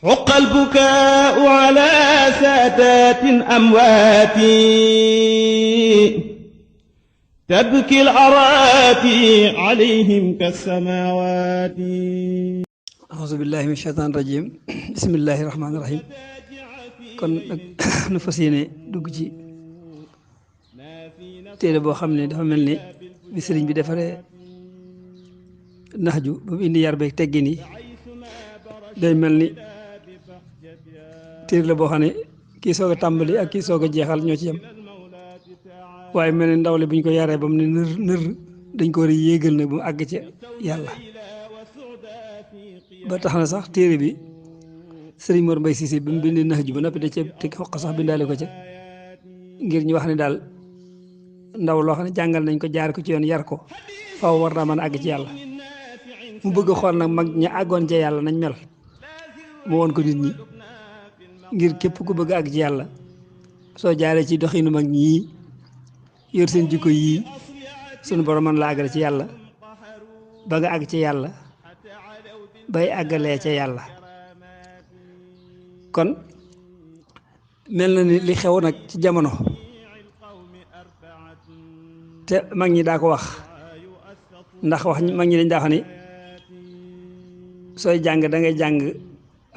حق البكاء على سادات أموات تبكي الأراتي عليهم كالسماوات. أعوذ بالله من الشيطان الرجيم. بسم الله الرحمن الرحيم. kon nag nu fas yéene dugg ci téere boo xam ne dafa mel ni bi sëriñ bi defaree naxju ba mu indi yar beeg teggin yi day mel ni téere la boo xam ne kii soog a tàmbali ak kii soog a jeexal ñoo ci yem, waaye mel ni ndaw le bu ñu ko yaree ba mu ne nër dañ ko war a yéegal nag ba mu àgg ci yàlla. ba tax na sax téere bi sëriñ Mor Mbay Siise bi mu bindee naxju ba noppi da ca teg xoq sax bindaale ko ca ngir ñu wax ne daal ndaw loo xam ne jàngal nañ ko jaar ko ci yoon yar ko faw war naa mën a àgg ci yàlla. mu bëgg a xool nag mag ña àggoon ca yàlla nañ mel mu woon ko nit ñi ngir képp ku bëgg a àgg ci yàlla soo jaaree ci doxinu mag ñii yor seen jikko yii sunu borom mën la àggale ci yàlla ba nga àgg ci yàlla bay àggalee ca yàlla. kon mel na ni li xew nag ci jamono te mag ñi daa ko wax, ndax wax mag ñi dañ daa wax ni sooy jàng da ngay jàng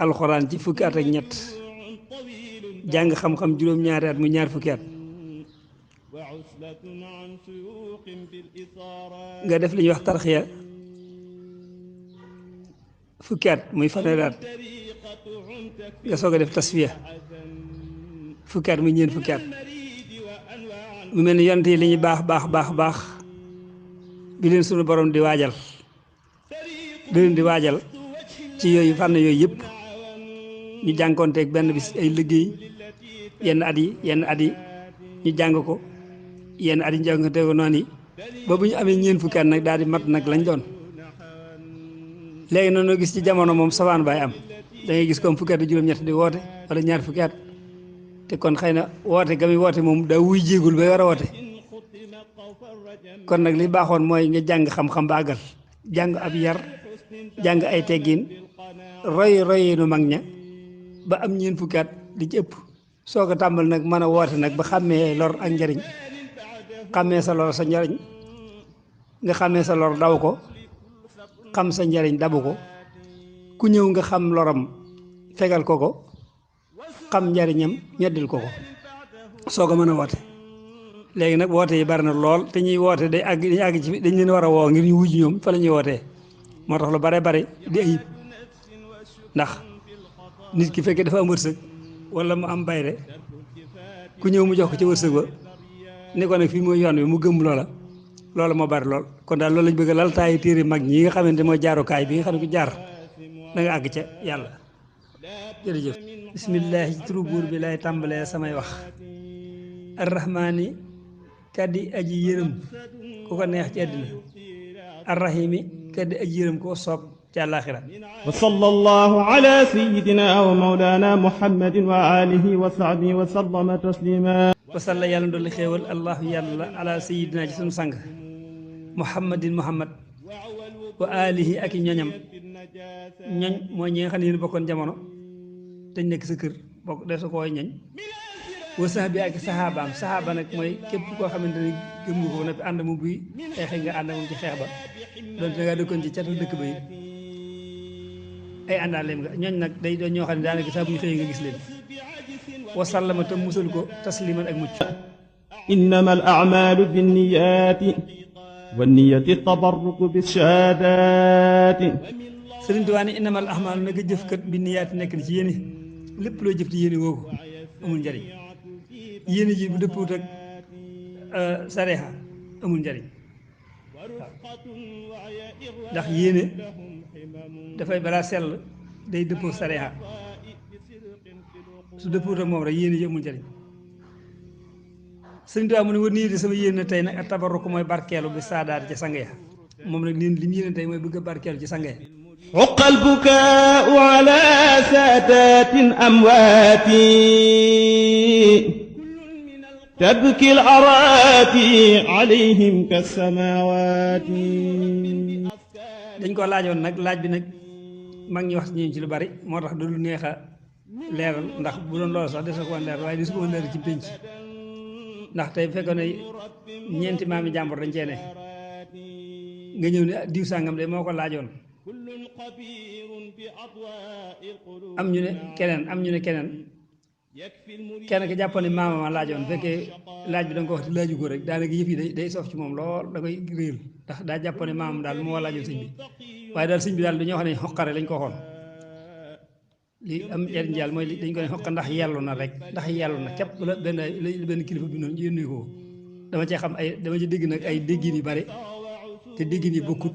alxuraan ci fukki at ak ñett jàng xam-xam juróom-ñaari at mu ñaar fukki at nga def li ñuy wax tarxiya fukki at muy fanweeri at nga soog a def tasfiya fukki at muy ñeent fukki at. mu mel ni yonent yi li ñuy baax bi leen sunu borom di waajal ci yooyu fànn yooyu yëpp ñu jànkoonteeg benn bis ay liggéey yenn at yi ñu jàng ko yenn at yi ñu jànkoonteeg ko noonu yi ba bu ñu amee ñeent fukki at nag daal di mat nag lañ doon. léegi noonu gis ci jamono moom sawaan baay am da ngay gis comme fukki at juróom-ñett di woote wala ñaar fukki at te kon xëy na woote ga muy woote moom daa wuy jéegul bay war a woote. kon nag li baaxoon mooy nga jàng xam-xam ba àggal jàng ab yar jàng ay teggin roy nu mag ña ba am ñeent fukki at di ci ëpp soo ko tàmbal nag mën a woote nag ba xàmmee lor ak njariñ, xàmmee sa lor sa njariñ nga xàmmee sa lor daw ko, xam sa njariñ dabu ko, ku ñëw nga xam loram fegal ko xam njariñam ñeddil ko soo ko mën a woote. léegi nag woote yi bari na lool te ñuy woote dañuy àgg ci dañ leen war a woo ngir ñu wujj ñoom fa la ñuy wootee moo tax lu bare di ayib. ndax nit ki fekkee dafa am wërsëg wala mu am bayre ku ñëw mu jox ko ci wërsëg ba ni ko nag fii mooy yoon wi mu gëm loola moo bari lool. kon daal loolu lañ bëgg lal taayi téere mag ñi nga xamante mooy jaarukaay bi nga xam ne ku jaar da nga àgg ca yàlla. jërëjëf. bismillaahi ci turu buur bi lay tàmbalee samay wax. arrahmaani kaddi aji yërëm ku ko neex ci àddina, arrahimi kaddi aji yërëm ko soob ci àllaaxira. wa sallallahu ala sayyidina wa mawlana muhammadin wa alihi wa sahbihi wa sallama taslima. wasalla yàlla dolli xéewal allahu yàlla ala sayyidina ci sunu sang muhammadin muhammad wa alihi ak i ñoñam. ñoñ mooy ñi nga xam ne yéen bokkoon jamono dañ nekk sa kër bokk de su koy ñoñ. wa sahbi ak saxaabaam saxaaba nag mooy képp koo xamante ne gëm nga ko nag ànd mu buy xeexe nga ànd moom ci xeex ba doon da ngaa dëkkoon ci catu dëkk ba yi ay àndaaleem nga ñooñ nag day doon ñoo xam ne daanaka saa bu ñu xëyee nga gis leen. wa sallama te musal ko tasliman ak mucc. innama al a'malu binniyati wa niyati tabarruku bishahaadati. Sëriñ Tuubaa ne innama al a'malu naka jëfkat binniyaati nekk na ci yéene lépp loo jëf ci yéene woo ko amul njariñ. yéene ji bu dëpput ak sareexa amul njariñ waaw ndax yéene dafay balaa sell day dëppoo sareexa su dëpput ak moom rek yéene ji amul njariñ. Sëriñ Tuubaa mu ne war nii de sama yéene tey nag ak tabarruku mooy barkeelu bi saadaat ci sang ya moom nag li mu yéene tey mooy bëgg a barkeelu ci sang ya. حق البكاء على سادات أموات تبكي الأراتي عليهم كالسماوات. dañ ko laajoon nag laaj bi nag mag ñi wax ñu ci lu bari moo tax du lu neex a leeral ndax bu doon loolu sax des na ko woon leeral waaye di su ko woon leeral ci pénc ndax tey bu fekkoon ne ñeenti maami jàmbur dañ cee ne nga ñëw ne diw sàngam de moo ko laajoon am ñu ne keneen kenn ki jàppoon ne maama ma laajoon fekkee laaj bi da nga ko wax te laaju ko rek daanaka yëf yi day sof ci moom lool da koy réel ndax daa jàppoon ne maamam daal moo laajoon sëñ bi waaye daal sëñ bi daal dañoo xam ne xoqare lañ ko xool li am njariñ jàll mooy dañ ko ne xoqa ndax yellu na rek ndax yellu na képp la benn kilifa bi noonu yónnee ko dama cee xam dama ci dégg nag ay déggin yu bari te déggin yi bokkut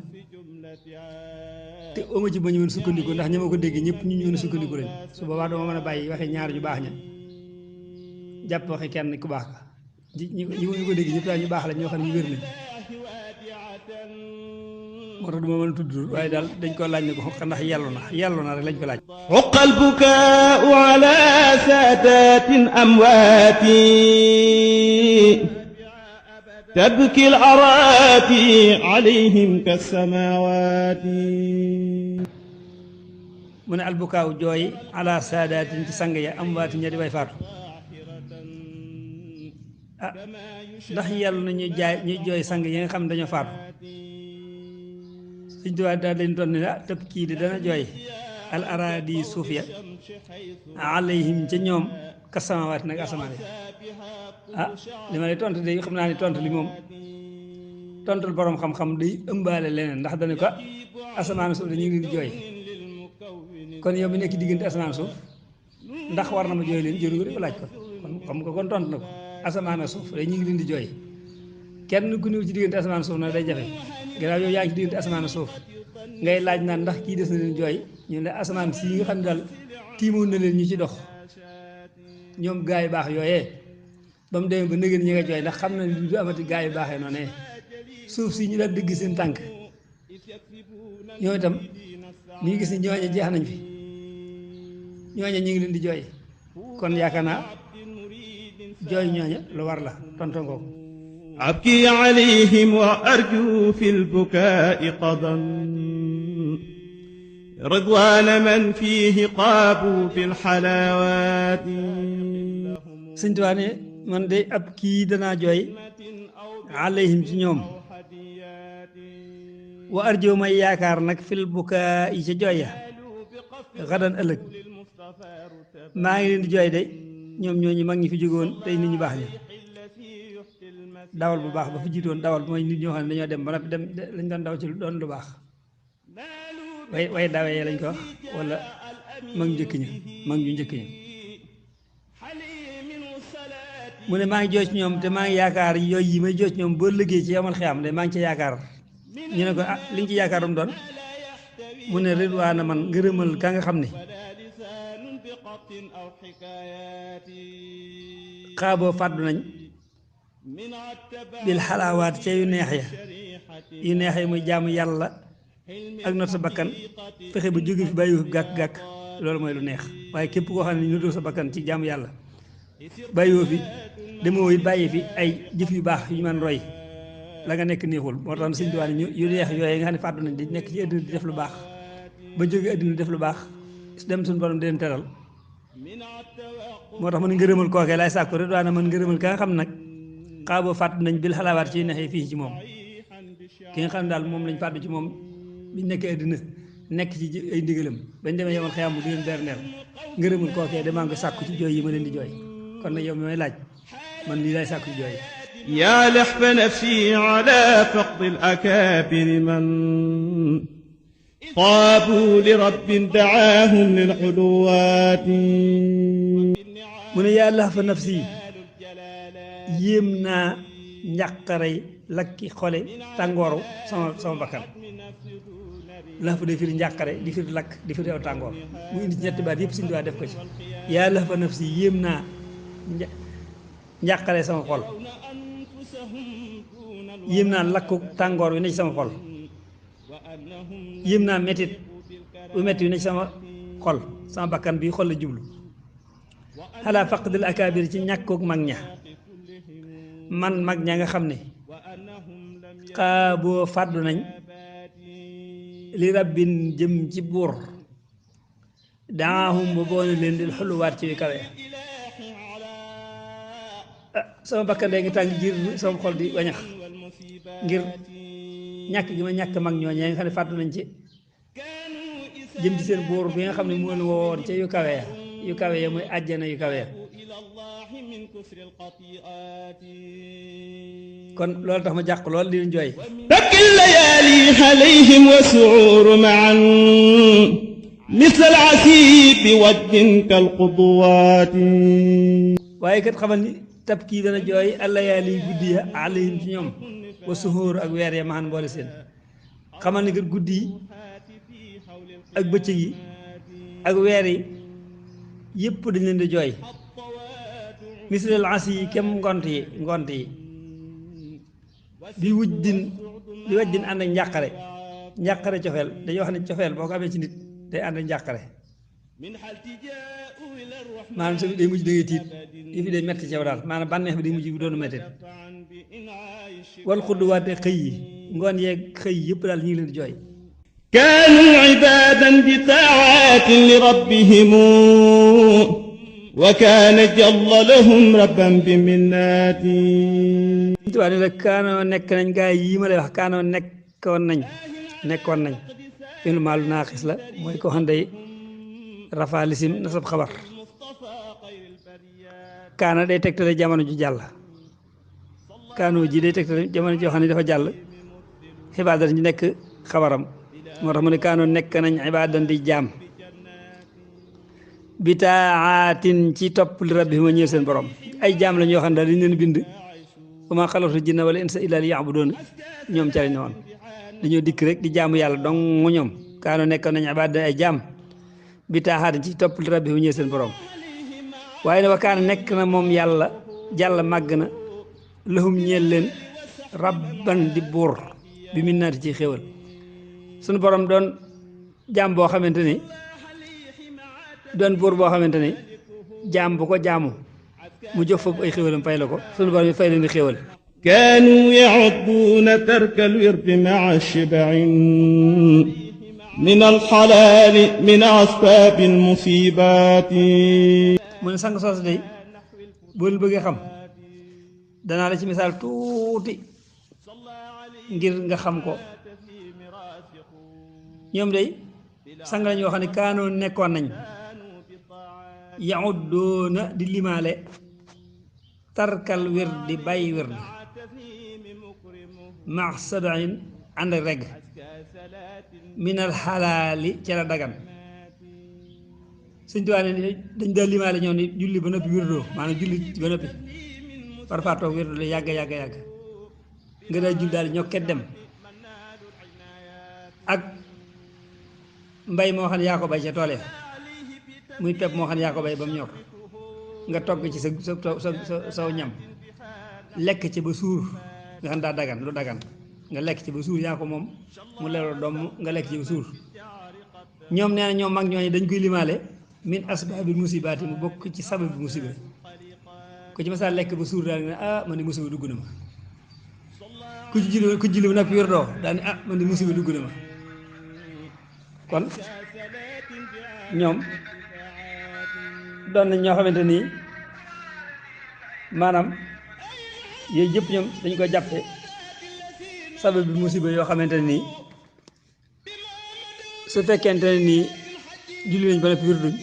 te oma ci ba ñu mën sukkandiku ndax ña ma ko dégg ñëpp ñu mën a sukkandiku lañ su boobaa dama mën a bàyyi waxe ñaar ñu baax ña jàpp waxe kenn ku baax ka ñu ko dégg ñëpp daal ñu baax lañ ñoo xam ne ñu wér lañ moo tax duma mën a tudd waaye daal dañ ko laaj ne ko xoqa ndax yellu na rek lañ ko laaj حق البكاء على سادات أمواتي تبكي الأراتي عليهم كالسماوات mu ne albukaaw jooy ala saadaatin ci sang ya amwaati ña di way faatu ah ndax yàlla na ñuy jooy sang yi nga xam ne dañoo faatu Sëñ Tuubaa daal leen doon ne tëb kii di dana jooy al araadi suuf ya alayhim ca ñoom ka samawaati nag asamaan yi ah li ma lay tontu de xam naa ne tontu li moom tontul borom xam-xam day ëmbaale leneen ndax dana ko asamaan suuf dañu ngi leen di jooy kon yow mi nekk diggante asamaan suuf ndax war na ma jooy leen jëru ko di laaj ko kon xam nga kon tontu na ko asamaan ak suuf day ñu ngi leen di jooy kenn ku ñëw ci diggante asamaan suuf nag day jafe gannaaw yow yaa ngi ci diggante asamaan ak suuf ngay laaj naan ndax kii des na leen jooy ñu ne asamaan si nga xam ne daal tiimoon na leen ñu ci dox ñoom gaa yu baax yooyee ba mu demee ba nëgën ñi nga jooy ndax xam na ne du amati gaa yu baaxee noonu suuf si ñu daal dëgg seen tànk ñoo itam ñu ngi gis ni ñooña jeex nañ fi ñooña ñu ngi leen di jooy kon yaakaar naa jooy ñooña lu war la tonton ko أبكي عليهم وأرجو في البكاء قضا رضوان من فيه قابوا في الحلاوات Sëñ Tuubaa ne man de ab kii danaa jooy alayhim ci ñoom wa arjo may yaakaar nag fil bukaa yi ca jooy ya xadan ëllëg maa ngi leen di jooy de ñoom ñooñu mag ñi fi jógoon tey nit ñu baax ña dawal bu baax ba fi jiitoon dawal mooy nit ñoo xam ne dañoo dem ba noppi dem lañ doon daw ci doon lu baax way dawee lañ ko wax wala mag njëkk ña mag ñu njëkk ña mu ne maa ngi jooy ci ñoom te maa ngi yaakaar yooyu yi may jooy ci ñoom boo liggéey ci yamal xiyaam de maa ngi ci yaakaar ñu ne ko ah li nga ci yaakaarum doon mu ne ridwaana man ngërëmal ka nga xam ne xaaboo fàddu nañ bil xalaawaat ca yu neex ya muy jaamu yàlla ak not sa bakkan fexe ba jóge fi bàyyi fi gàkk-gàkk loolu mooy lu neex waaye képp koo xam ne ñu dul sa bakkan ci jaamu yàlla bàyyiwoo fi demoo it bàyyi fi ay jëf yu baax yu ñu mën roy la nga nekk neexul moo tax Sëñ Tuubaa yu neex yooyu nga xam ne fàddu nañ di nekk ci àddina di def lu baax ba jóge àddina def lu baax dem suñu borom di leen teral moo tax man ngërëmal kookee laay sàkku rek daana man ngërëmal ka nga xam nag xaaboo fàddu nañ bil xalaawaat ci yu neex yi fii ci moom ki nga xam ne daal moom lañ fàddu ci moom biñ nekkee àddina nekk ci ay ndigalam bañ demee yomal xëyam mu di leen berneel ngërëmal kookee damaa ngi sàkku ci jooy yi ma leen di jooy kon nag yow mi may laaj man lii lay sàkku ci jooy يا لحف نفسي على فقد الأكابر من طابوا لرب دعاهم للعلوات mu ne yaa laxfa nafsi yéem naa njàqarey lakki xole tàngooru sama bakkan laxfa day firi njàqare di firi lakk di firi aw tàngoor mu indi ci ñetti baat yëpp Sëñ Tuubaa def ko ci yaa laxfa nafsi yéem naa njàqare sama xol yéem naa lakku tàngoor wi ne ci sama xol yéem naa métit bu métti wi ne ci sama xol sama bakkan bi xol la jublu xalaa faqdil akaabir ci ñàkkook mag ña man mag ña nga xam ne xaaboo fàddu nañ li rabbin jëm ci buur daahum ba boone leen di xulluwaat ci yu kawe sama bakkan dee ngi tàng jir sama xol di wañax ngir ñàkk gi ma ñàkk mag ñooñee nga xam ne fàttu nañ ci jëm ci seen buur bi nga xam ne moo leen woowoon ca yu kawe ya muy àjjana yu kawe ya kon loolu tax ma jàq lool di leen jooy تبكي الليالي عليهم وسعور معا مثل العسيب وجد كالقضوات waaye kat xamal ni tab kii dana jooy allayaali guddi ya alayhim ci ñoom wa suhóor ak weer ya maxan boole seen xamal ni kat guddi yi ak bëccëg yi ak weer yi yëpp dañ leen di jooy mislal as yi kem ngont yi bi waj din ànd ak njàqare cofeel dañuy wax ne cofeel boo ko amee ci nit day ànd ak njàqare maanaam sa day mujj da ngay tiit yi fi day metti ci yow daal maanaam bànneex bi day mujj bi doonu metti wal xudduwaate xëy yi ngoon yeeg xëy yëpp daal ñu ngi leen di jooy كانوا عبادا بطاعات لربهم وكان جل لهم ربا بمنات tubaab ni la kaanoo nekk nañ gaa yi ma lay wax kaanoo nekkoon nañ filu maalu naaxis la mooy ko xam day rafaa lisim nasab xabar kaana day tegtale jamono ju jàll kaanoo ji day tegtale jamono joo xam ne dafa jàll xibaadatan ñu nekk xabaram moo tax mu ne kaanoo nekk nañ ibaadan di jaam bitaatin ci topp li rabbi ma ñëw seen borom ay jaam la ñoo xam ne daal dañ leen bind wa maa xalaqtul jinna wala insa illa liya'buduun ñoom ca lañ ne woon dañoo dikk rek di jaamu yàlla dong mu ñoom kaanoo nekk nañ ibaadan ay jaam bitaatin ci topp li rabbi ma ñëw seen borom waaye ne wa kaana nekk na moom yàlla jàll màgg na lahum ñeel leen rabban di buur bi min naati ci xéwal suñu borom doon jaam boo xamante ni doon buur boo xamante ni jaam bu ko jaamu mu jox foofu ay xéwalam fay la ko suñu borom yi fay leen di xéwal كانوا يعدون ترك الورد مع الشبع من الحلال من أسباب المصيبات mu ne sang soos day boo leen bëggee xam danaa la ci misaal tuuti ngir nga xam ko ñoom day sang lañ yoo xam ne kaanoo nekkoon nañ yauddoona di limaale tarkal wér di bàyyi wér di max sabain ànd ak regg minal xalaali ca la dagan Sëñ Tuubaa ne dañ daal limaale ñoom ni julli ba noppi wérdoo maanaam julli ba noppi parfois toog wérdoo la yàgg nga daal julli daal ñokket dem ak mbay moo xam ne yaa ko bay ca tool ya muy pepp moo xam ne yaa ko bay ba mu ñor nga togg ci saw ñam lekk ci ba suur nga xam daa dagan lu dagan nga lekk ci ba suur yaa ko moom mu lelo doom nga lekk ci ba suur ñoom nee na ñoom mag ñooñu dañ koy limaale min asbaabil musibaati mu bokk ci sababu musiba ku ci masaa lekk ba suur daal ne ah man di musiba dugg na ma ku julli ba noppi wér doo daal ne ah man di musiba dugg na ma kon ñoom doon nañ ñoo xamante nii maanaam yooyu yëpp ñoom dañ ko jàppe sabab bi musiba yoo xamante nii su fekkente ne nii julli nañ ba noppi wér duñ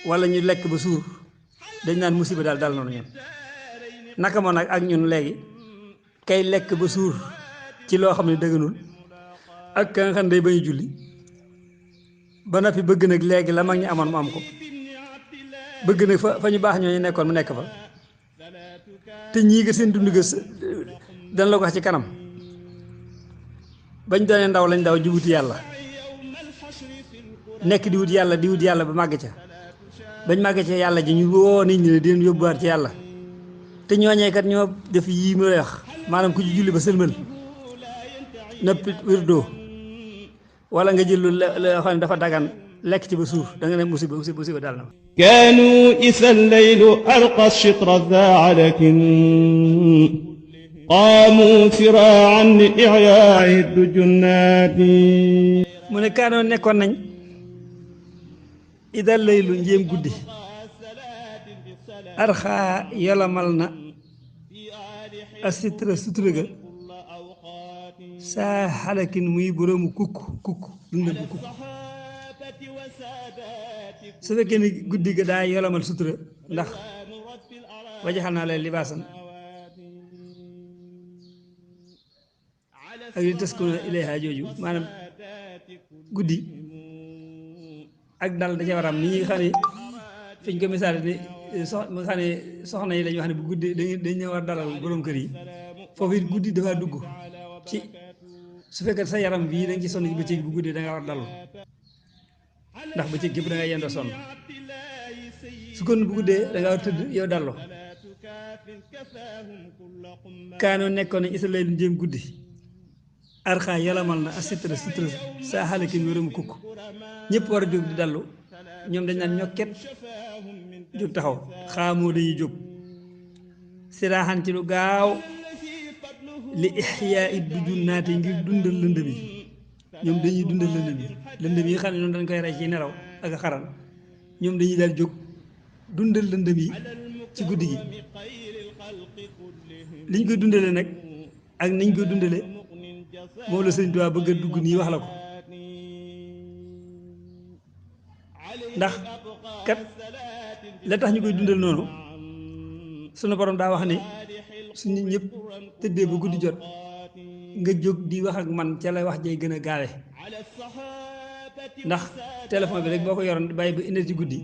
wala ñu lekk ba suur dañ naan musiba daal dal noonu ñun naka moo nag ak ñun léegi kay lekk ba suur ci loo xam ne dëgganul ak ka nga xam ne day bañu julli ba noppi bëgg nag léegi la mag ñi amoon mu am ko bëgg nag fa ñu baax ñooñu nekkoon mu nekk fa te ñii nga seen dund ga dana la ko wax ci kanam bañ doonee ndaw lañ daw di wuti yàlla nekk di wut yàlla ba màgg ca bañ màgg ca yàlla ji ñu woo nit ñi ne di leen yóbbuwaat ci yàlla te ñooñee kat ñoo def yii ma lay wax maanaam ku ci julli ba sëlmal noppi wirdoo wala nga jël lu xam ne dafa dagan lekk ci ba suur da nga ne musiba daal na ma كانوا إذا الليل ألقى الشطر ذا لكن قاموا سراعا لإعياء الدجنات mu ne kaanoo nekkoon nañ idal laylu njéem guddi arxaa yolamal na asitra sutura ga saa xalakin muy boroomu kukk dundal bu kukk su fekkee ni guddi ga daa yolamal sutura ndax wajaxal naa leen libaasan ak li taskuna ilayha jooju maanaam guddi ak dal da ca war am ni ñuy xam ne fi ñu ko misaale ni nga xam ne soxna yi dañuy wax ne bu guddi dañ war dalal borom kër yi foofu it guddi dafa dugg ci su fekkee sa yaram bii da nga ci sonn ci bëccëg bu guddi da nga war dallu ndax bëccëg gépp da nga yendoo sonn su kon bu guddee da nga war tëdd yow dallu kaanoo nekkoon nañ isa laylu njéem guddi arxaa yalamal na asitra sutura saa xalakin wéramu kukk ñëpp war a jóg di dallu ñoom dañ naan ñokket jóg taxaw xaamoo dañuy jóg siraaxan ci lu gaaw li ixyaa it du junnaate ngir dundal lëndëm yi ñoom dañuy dundal lëndëm yi nga xam ne noonu dañ koy rey ci nelaw ak xaral ñoom dañuy daal jóg dundal lëndëm yi ci guddi gi liñ koy dundale nag ak niñ koy dundale moom la Sëriñ Tuubaa bëgg a dugg nii wax la ko ndax kat la tax ñu koy dundal noonu sunu borom daa wax ne su nit ñëpp tëddee ba guddi jot nga jóg di wax ak man ca la wax jay gën a gaawe ndax téléphone bi rek boo ko yoroon bàyyi ba indi ci guddi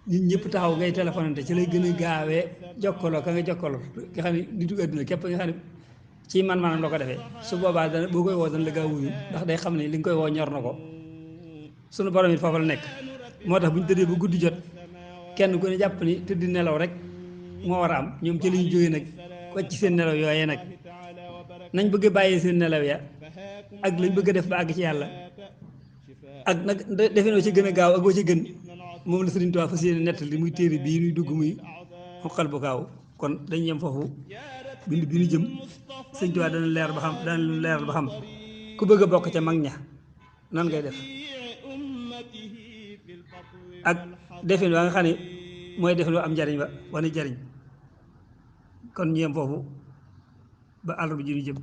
nit ñëpp taxaw ngay téléphonante ci lay gën a gaawee jokkaloo ka nga jokkaloo nga xam ne di dugg àdduna képp nga xam ne ci man maanaam loo ko defee su boobaa dana boo koy woo dana la gaaw wuyu ndax day xam ne li nga koy woo ñor na ko sunu borom it foofu la nekk moo tax bu ñu tëddee ba guddi jot kenn ku ne jàpp ni tëdd nelaw rek moo war a am ñoom ci li ñu jógee nag wàcc seen nelaw yooyee nag nañ bëgg a bàyyee seen nelaw ya ak lañ bëgg a def ba àgg ci yàlla ak nag defe noo ci gën a gaaw ak woo ci gën moom la Sëriñ Tuubaa fas yéene nettali muy téere bii nuy dugg muy xoqal bu kaaw kon dañ yem foofu bind bi ñu jëm Sëriñ Tuubaa dana leeral ba xam ku bëgg a bokk ca mag ña nan ngay def ak defin waa nga xam ne mooy defin wa am njariñ ba wane jariñ kon ñu yem foofu ba àllarba ji ñu jëm